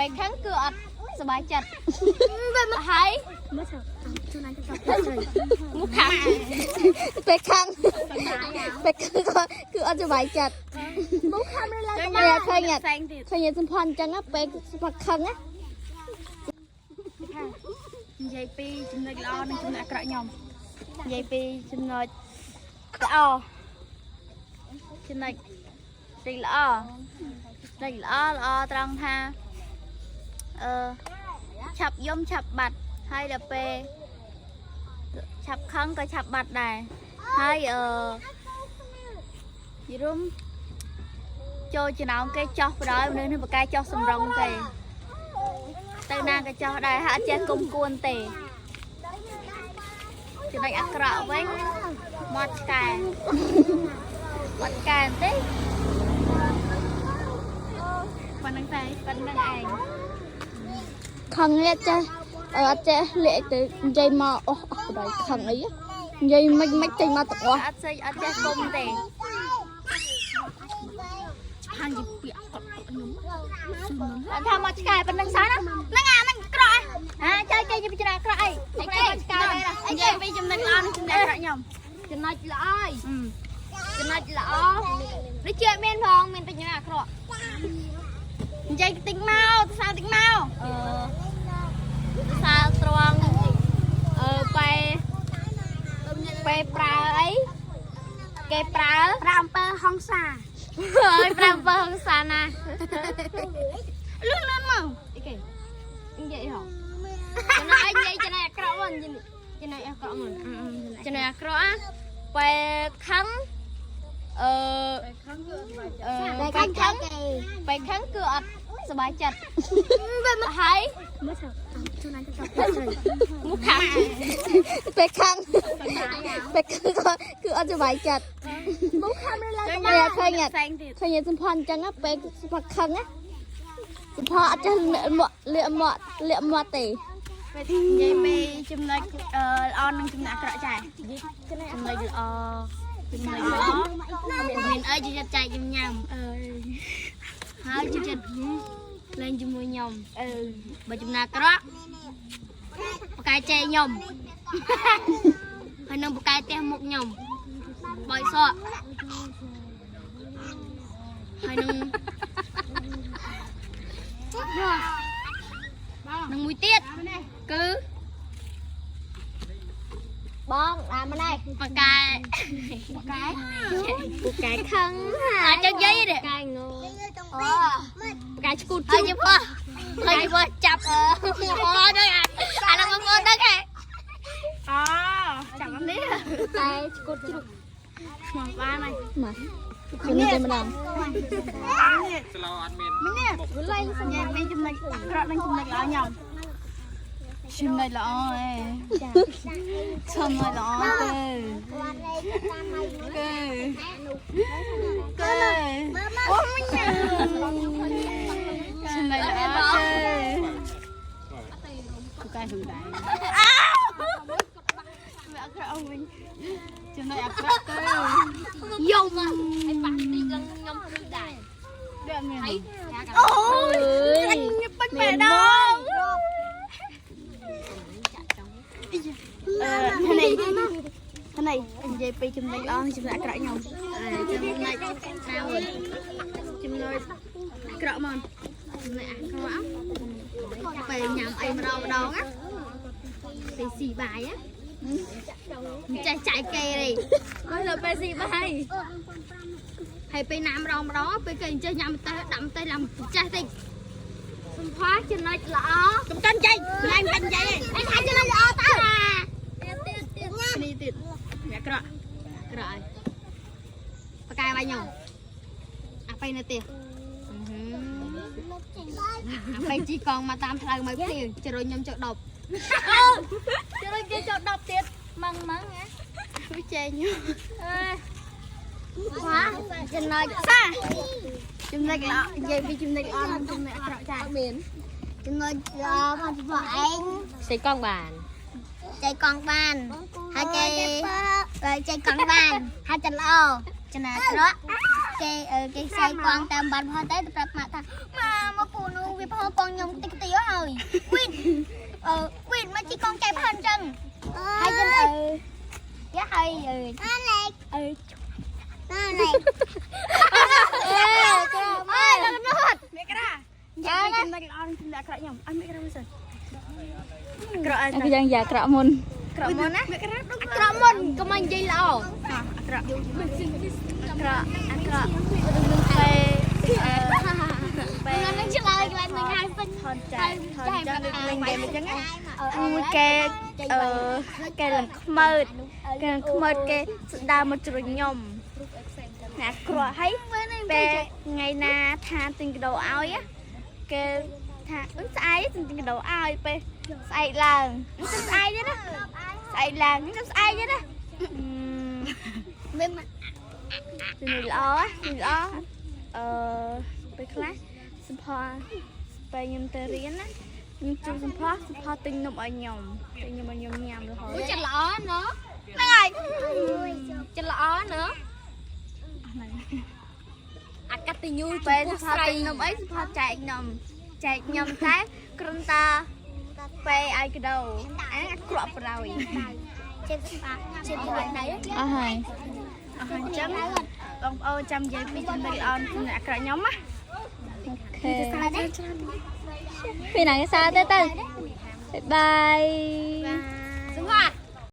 ពេលខឹងគឺអត់សប្បាយចិត្តហើយមុខខាង ពេលខឹងពេលខឹងក៏គឺអត់សប្បាយចិត្ត មុខខាងឡើង តែឃើញ ផ្សេងទៀត ឃើញសម្ផស្សអញ្ចឹងណាពេលសម្ផស្សខឹងណា និយាយពីចំណុចល្អនិងចំណុចអាក្រក់ខ្ញុំនិយាយពីចំណុចល្អចំណុចទីល្អចំណុចល្អល្អត្រង់ថាអឺឆាប់យំឆាប់បាត់ហើយដល់ពេលឆាប់ខឹងក៏ឆាប់បាត់ដែរហើយអឺយរុំចូលចំណោមគេចោះបដ ாய் មនុស្សនេះបកែចោះសម្រងគេ ទៅណាក៏ចោះដែរហើយអត់ចេះគុំគួនទេចំណុចអាក្រក់វិញមាត់ឆ្កែមាត់ឆ្កែបន្តិចប៉ុណ្្នឹងតែប៉ុណ្្នឹងឯង ខឹងនេះចេះអត់ចេះលាកទៅនិយាយមកអស់អស់បដ ாய் ខឹងអីនិយាយមិនមិនចេញមកទាំងអស់ អត់ចេះអត់ចេះគុំទេ ហាញ់ជាពាក្យកត់ខ្ញុំ អត់ថាមាត់ឆ្កែប៉ុណ្្នឹងសោះណាហ្នឹងអាហ្នឹងក្រក់អាចៃគេជាចំណុចអាក្រក់អីអីគេមាត់ឆ្កែ និយាយពីចំណុចល្អនិងចំណុចអាក្រក់ខ្ញុំ ចំណុចល្អចំណុចល្អដូចជាមានផងមានតែចំណុចអាក្រក់ និយាយតិចមកទៅសៅតិចមក អឺសើត្រង់អឺបែបែប្រើអីគេប្រើ ប្រាអំពើហង្សា ហើយប្រើអំពើហិង្សាណា លឿនលឿនមក អីគេនិយាយហ៎ចំណែកនិយាយចំណែកអាក្រក់មកចំណែកអាក្រក់មកចំណែកអាក្រក់អាបែខឹងអឺអឺបែខឹងបែខឹងគឺអត់សប្បាយចិត្តហើយមុខខាង ពេលខឹងពេលខឹងក៏គឺអត់សប្បាយចិត្តតែឃើញ ផ្សេងទៀត ឃើញសម្ផស្សអញ្ចឹងណាពេលសម្ផស្សខឹងណាសម្ផស្សអត់ចេះលាកមាត់លាកមាត់លាកមាត់ទេ និយាយពីចំណុចល្អនិងចំណុចអាក្រក់ចា ចំណុចល្អចំណុចល្អមានអីជួយចិត្តចែកខ្ញុំញ៉ាំ អឺ ហើយជួយចិត្តលេងជាមួយខ្ញុំ អឺ បើចំណាក្រក់បកែចែកខ្ញុំហើយនឹងបកែផ្ទះមុខខ្ញុំបយសក់ហើយនឹងនឹងមួយទៀតគឺបងតាមម្នេះបកែបកែបកែខឹងអាចចង់និយាយទេ កែងអូ អូបកែឈួតហើយជិះហើយជិះចាប់អឺអូយអាអានឹងបងប្អូនទៅគេ អូចាំនេះ តែឈួតជ្រុក មកបានហើយ មកជំនាញតែម្ដង ស្លោអត់មាន នេះ លេង និយាយពីចំណុចអាក្រក់និងចំណុចល្អខ្ញុំចំណុចល្អឯងចំណុចល្អគឺគឺគឺអូមិញចំណុចល្អគឺកែសំដែងអើវាអាក្រក់វិញចំណុចអាក្រក់គឺ យំហើយប៉ះតិចឡើងខ្ញុំព្រឺដែរ ដូចមាន អូយ ញពេញបែដងអឺនេះនេះនិយាយពីចំណុចល្អនិងចំណុចអាក្រក់ខ្ញុំ ចំណុចណាមួយ ចំណុចអាក្រក់មក ចំណុចអាក្រក់ពេលញ៉ាំអីម្ដងម្ដងណាពេលស៊ីបាយណាមិនចេះចាយគេទេ ហើយដល់ពេលស៊ីបាយ ហើយពេលណាម្ដងម្ដងពេលគេអញ្ចេះញ៉ាំម្ទេសដាក់ម្ទេសឡើងចេះតិចសំផស្សចំណុចល្អ កុំតាន់ចៃឡើងបាញ់ចៃឯង អញថាចំណុចល្អតើទៀតទៀតទៀត នេះទៀតអាក្រក់ ក្រោយបកែបាយខ្ញុំអាពេលនៅទៀតអាពេលជីកង់មកតាមផ្លូវមកភ្លាវចរុញខ្ញុំចូល10 ចរុញគេចូល10ទៀតម៉ងម៉ងណាវាចេញអើ ហ៎ចំណុច សាចំណុចល្អនិយាយពីចំណុចល្អនិងចំណុចអាក្រក់ចា មាន ចំណុចល្អផងពួកឯង ផ្សេងកង់បាន ចែកកង់បានហើយគេចែកកង់បានហើយចិត្តល្អចំណាក្រក់គេគេខ្សែកង់តាមបានផលទៅប្រាប់ម៉ាក់ថាម៉ាមកពូនោះវាផលកង់ខ្ញុំ វីនអឺវីនមកជីកងចែកផិនចឹងហើយចឹងអឺយ៉ាហើយអឺលេខអឺណាលេខអេក្រមអើយលនុត មេក្រានិយាយពីចំណុចល្អនិងចំណុចអាក្រក់ខ្ញុំអត់មេក្រាមួយសិនអាក្រក់អត់ អាយ៉ាងយ៉ាក្រក់មុន ក្រក់មុនណាមេក្រា អាក្រក់មុនកុំឲ្យនិយាយល្អ អាក្រក់ អាក្រក់អាក្រក់ពេលអឺពេល នឹងឆ្លើយកន្លែងនឹងហៅសិញ ថនចែកថនចឹងដូចលេងហ្គេមអញ្ចឹងណាមួយគេអឺគេឡើងខ្មើតគេឡើងខ្មើតគេស្ដើមមកជ្រុញខ្ញុំណាក្រក់ហើយពេលថ្ងៃណាថាទិញកដោឲ្យណាគេថាអឺស្អែកទិញកដោឲ្យពេលស្អែកឡើងអឺស្អែកទេណាស្អែកឡើងអឺស្អែកទេណាអឺ មាន ចំណុចល្អចំណុចល្អអឺពេលខ្លះសំផស្សពេលខ្ញុំទៅរៀនណាខ្ញុំជួបសំផស្សសំផស្សទិញនំឲ្យខ្ញុំទិញនំឲ្យខ្ញុំញ៉ាំរហូត ចិត្តល្អណូហ្នឹងហើយចិត្តល្អណូអកតញ្ញូ ពេលសំផស្សទិញនំអីសំផស្សចែកនំចែកខ្ញុំតែគ្រាន់តែពេលឲ្យកដោអាអាក្រក់ប្រោយ ជិះជិះទៅដៃ អស់ហើយ អញ្ចឹងបងប្អូនចាំនិយាយពីចំណុចល្អនិងចំណុចអាក្រក់ខ្ញុំណា OK ពីណាគេសារទៅទៅ bye bye សុវត្ថិ